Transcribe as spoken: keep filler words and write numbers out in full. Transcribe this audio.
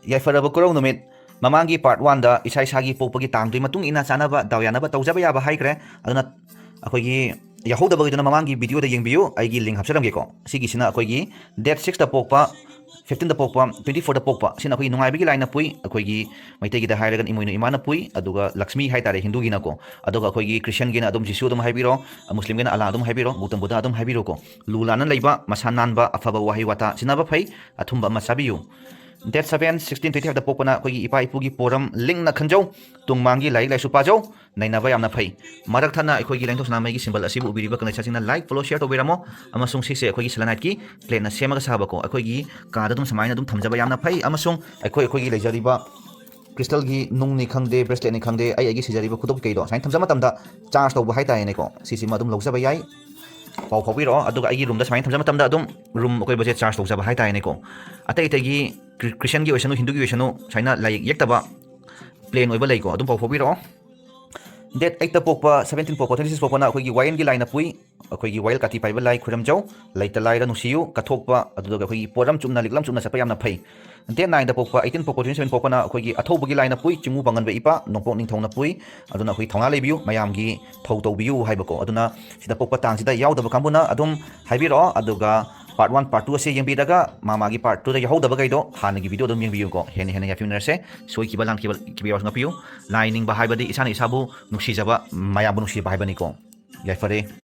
ꯌꯥꯏꯐꯔꯕ ꯀꯨꯔꯧ ꯅꯨꯃꯤꯠ꯫ ꯃꯃꯥꯡꯒꯤ part one ꯗ ꯏꯁꯥ ꯏꯁꯥꯒꯤ ꯄꯣꯛꯄꯒꯤ ꯇꯥꯡꯗꯨꯒꯤ ꯃꯇꯨꯡ ꯏꯟꯅ ꯆꯥꯅꯕ ꯗꯥꯎ ꯌꯥꯅꯕ ꯇꯧꯖꯕ ꯌꯥꯕ ꯍꯥꯏꯈ꯭ꯔꯦ꯫ ꯑꯗꯨꯅ ꯑꯩꯈꯣꯏꯒꯤ ꯌꯥꯍꯧꯗꯕꯒꯤꯗꯨꯅ ꯃꯃꯥꯡꯒꯤ video ꯗ ꯌꯦꯡꯕꯤꯌꯨ, ꯑꯩꯒꯤ link ꯍꯥꯞꯆꯔꯝꯒꯦꯀꯣ꯫ ꯁꯤꯒꯤꯁꯤꯅ ꯑꯩꯈꯣꯏꯒꯤ date six ꯇ ꯄꯣꯛꯄ, fifteen ꯗ ꯄꯣꯛꯄ, twenty four ꯗ ꯄꯣꯛꯄ, ꯁꯤꯅ ꯑꯩꯈꯣꯏꯒꯤ ꯅꯨꯡꯉꯥꯏꯕꯒꯤ line ꯅ ꯄꯨꯏ꯫ ꯑꯩꯈꯣꯏꯒꯤ ꯃꯩꯇꯩꯒꯤꯗ ꯍꯥꯏꯔꯒꯅ ꯏꯃꯣꯏꯅꯨ ꯏꯃꯥꯅ ꯄꯨꯏ, ꯑꯗꯨꯒ ꯂꯛꯁꯃꯤ ꯍꯥꯏꯇꯥꯔꯦ ꯍꯤꯟꯗꯨꯒꯤꯅꯀꯣ꯫ ꯑꯗꯨꯒ ꯑꯩꯈꯣꯏꯒꯤ Christian ꯒꯤꯅ ꯑꯗꯨꯝ ꯖꯤꯁꯨ ꯑꯗꯨꯝ ꯍꯥꯏꯕꯤꯔꯣ, ꯃꯨꯁꯂꯤꯝꯒꯤꯅ ꯑꯜꯂꯥ ꯑꯗꯨꯝ ꯍꯥꯏꯕꯤꯔꯣ, ꯒꯧꯇꯝ ꯕꯨꯙ ꯑꯗꯨꯝ ꯍꯥꯏꯕꯤꯔꯣꯀꯣ꯫ ꯂꯨ ꯂꯥꯟꯅ ꯂꯩꯕ, ꯃꯁꯥ ꯅꯥꯟꯕ, ꯑꯐꯕ ꯋꯥꯍꯩ ꯋꯥꯇꯥ ꯁꯤꯖꯤꯟꯅꯕ ꯐꯩ, ꯑꯊꯨꯝꯕ ꯑꯃ ꯆꯥꯕꯤꯌꯨ꯫ Date seven, sixteen, twenty five ꯗ ꯄꯣꯛꯄꯅ ꯑꯩꯈꯣꯏꯒꯤ ꯏꯄꯥ ꯏꯄꯨꯒꯤ ꯄꯣꯔꯝ ꯂꯤꯡꯅ ꯈꯟꯖꯧ, ꯇꯨꯡ ꯃꯥꯡꯒꯤ ꯂꯥꯏꯔꯤꯛ ꯂꯥꯏꯁꯨ ꯄꯥꯖꯧ, ꯅꯩꯅꯕ ꯌꯥꯝꯅ ꯐꯩ꯫ ꯃꯔꯛ ꯊꯠꯅ ꯑꯩꯈꯣꯏꯒꯤ ꯂꯥꯏꯅꯤꯡꯊꯧ ꯁꯅꯥꯃꯍꯤꯒꯤ symbol ꯑꯁꯤꯕꯨ ꯎꯕꯤꯔꯤꯕ ꯀꯪꯂꯩ ꯁꯥꯁꯤꯡꯅ like, follow, share ꯇꯧꯕꯤꯔꯝꯃꯣ, ꯑꯃꯁꯨꯡ ꯁꯤꯁꯦ ꯑꯩꯈꯣꯏꯒꯤ selenite ꯀꯤ plate ꯅ ꯁꯦꯝꯃꯒ ꯁꯥꯕꯀꯣ꯫ ꯑꯩꯈꯣꯏꯒꯤ ꯀꯥꯗ ꯑꯗꯨꯝ ꯁꯨꯃꯥꯏꯅ ꯑꯗꯨꯝ ꯊꯝꯖꯕ ꯌꯥꯝꯅ ꯐꯩ, ꯑꯃꯁꯨꯡ ꯑꯩꯈꯣꯏ ꯑꯩꯈꯣꯏꯒꯤ ꯂꯩꯖꯔꯤꯕ crystal ꯒꯤ ꯅꯨꯡꯅꯤ ꯈꯪꯗꯦ, bracelet ꯅꯤ ꯈꯪꯗꯦ, ꯑꯩ ꯑꯩꯒꯤ ꯁꯤꯖꯔꯤꯕ ꯈꯨꯗꯣꯞ ꯀꯩꯗꯣ ꯁꯨꯃꯥꯏꯅ ꯊꯝꯖꯕ ꯃꯇꯝꯗ charge ꯇꯧꯕ ꯍꯥꯏꯇꯥꯔꯦꯅꯦꯀꯣ, ꯁꯤꯁꯤꯃ ꯑꯗꯨꯝ ꯂꯧꯖꯕ ꯌꯥꯏ꯫ ꯄꯥꯎ ꯐꯥꯎꯕꯤꯔꯛꯑꯣ꯫ ꯑꯗꯨꯒ ꯑꯩꯒꯤ room ꯗ ꯁꯨꯃꯥꯏꯅ ꯊꯝꯖꯕ ꯃꯇꯝꯗ ꯑꯗꯨꯝ room ꯑꯀꯣꯏꯕꯁꯦ charge ꯇꯧꯖꯕ ꯍꯥꯏꯇꯥꯔꯦꯅꯦꯀꯣ꯫ ꯑꯇꯩ ꯑꯇꯩꯒꯤ Chri-, Christian ꯒꯤ ꯑꯣꯏꯁꯅꯨ, ꯍꯤꯟꯗꯨꯒꯤ ꯑꯣꯏꯁꯅꯨ, ꯁꯨꯃꯥꯏꯅ ꯂꯥꯏꯌꯦꯛ ꯌꯦꯛꯇꯕ plain ꯑꯣꯏꯕ ꯂꯩꯀꯣ, ꯑꯗꯨꯝ ꯄꯥꯎ ꯐꯥꯎꯕꯤꯔꯛꯑꯣ꯫ Date eight ꯇ ꯄꯣꯛꯄ, seventeen ꯄꯣꯛꯄ, twenty six ꯄꯣꯛꯄꯅ ꯑꯩꯈꯣꯏꯒꯤ ꯋꯥꯌꯦꯜꯒꯤ line ꯅ ꯄꯨꯏ꯫ ꯑꯩꯈꯣꯏꯒꯤ ꯋꯥꯌꯦꯜ ꯀꯥꯇꯤ ꯄꯥꯏꯕ ꯂꯥꯏ ꯈꯨꯔꯝꯖꯧ, ꯂꯩꯇ ꯂꯥꯏꯔ ꯅꯨꯡꯁꯤꯌꯨ, ꯀꯠꯊꯣꯛꯄ, ꯑꯗꯨꯒ ꯑꯩꯈꯣꯏꯒꯤ ꯄꯣꯠ ꯑꯃ ꯆꯨꯝꯅ ꯂꯤꯛꯂꯝ ꯆꯨꯝꯅ ꯆꯠꯄ ꯌꯥꯝꯅ ꯐꯩ꯫ Date nine ꯗ ꯄꯣꯛꯄ, eighteen ꯄꯣꯛꯄ, twenty seven ꯄꯣꯛꯄꯅ ꯑꯩꯈꯣꯏꯒꯤ ꯑꯊꯧꯕꯒꯤ line ꯅ ꯄꯨꯏ, ꯆꯤꯡꯉꯨ ꯄꯥꯡꯒꯟꯕ ꯏꯄꯥ, ꯅꯣꯡꯄꯣꯛ ꯅꯤꯡꯊꯧꯅ ꯄꯨꯏ꯫ ꯑꯗꯨꯅ ꯑꯩꯈꯣꯏ ꯊꯧꯅꯥ ꯂꯩꯕꯤꯌꯨ, ꯃꯌꯥꯝꯒꯤ ꯊꯧ ꯇꯧꯕꯤꯌꯨ ꯍꯥꯏꯕꯀꯣ꯫ ꯑꯗꯨꯅ ꯁꯤꯗ ꯄꯣꯛꯄ ꯇꯥꯡꯁꯤꯗ ꯌꯥꯎꯗꯕ ꯀꯥꯡꯕꯨꯅ ꯑꯗꯨꯝ ꯍꯥꯏꯕꯤꯔꯛꯑꯣ, ꯑꯗꯨꯒ part one, part two ꯑꯁꯤ ꯌꯦꯡꯕꯤꯔꯒ ꯃꯥ ꯃꯥꯒꯤ part two ꯗ ꯌꯥꯎꯍꯧꯗꯕꯈꯩꯗꯣ ꯍꯥꯟꯅꯒꯤ video ꯑꯗꯨꯝ ꯌꯦꯡꯕꯤꯌꯨꯀꯣ꯫ ꯍꯦꯟꯅ ꯍꯦꯟꯅ ꯌꯥꯏꯐꯃꯤꯟꯅꯔꯁꯦ꯫ ꯁꯣꯏꯈꯤꯕ ꯂꯥꯟꯈꯤꯕ ꯈꯤꯕ ꯌꯥꯎꯔꯁꯨ ꯉꯥꯛꯄꯤꯌꯨ꯫ ꯂꯥꯏ ꯅꯤꯡꯕ ꯍꯥꯏꯕꯗꯤ ꯏꯁꯥꯅ ꯏꯁꯥꯕꯨ ꯅꯨꯡꯁꯤꯖꯕ, ꯃꯌꯥꯝꯕꯨ ꯅꯨꯡꯁꯤꯕ ꯍꯥꯏꯕꯅꯤꯀꯣ꯫ ꯌꯥꯏꯐꯔꯦ꯫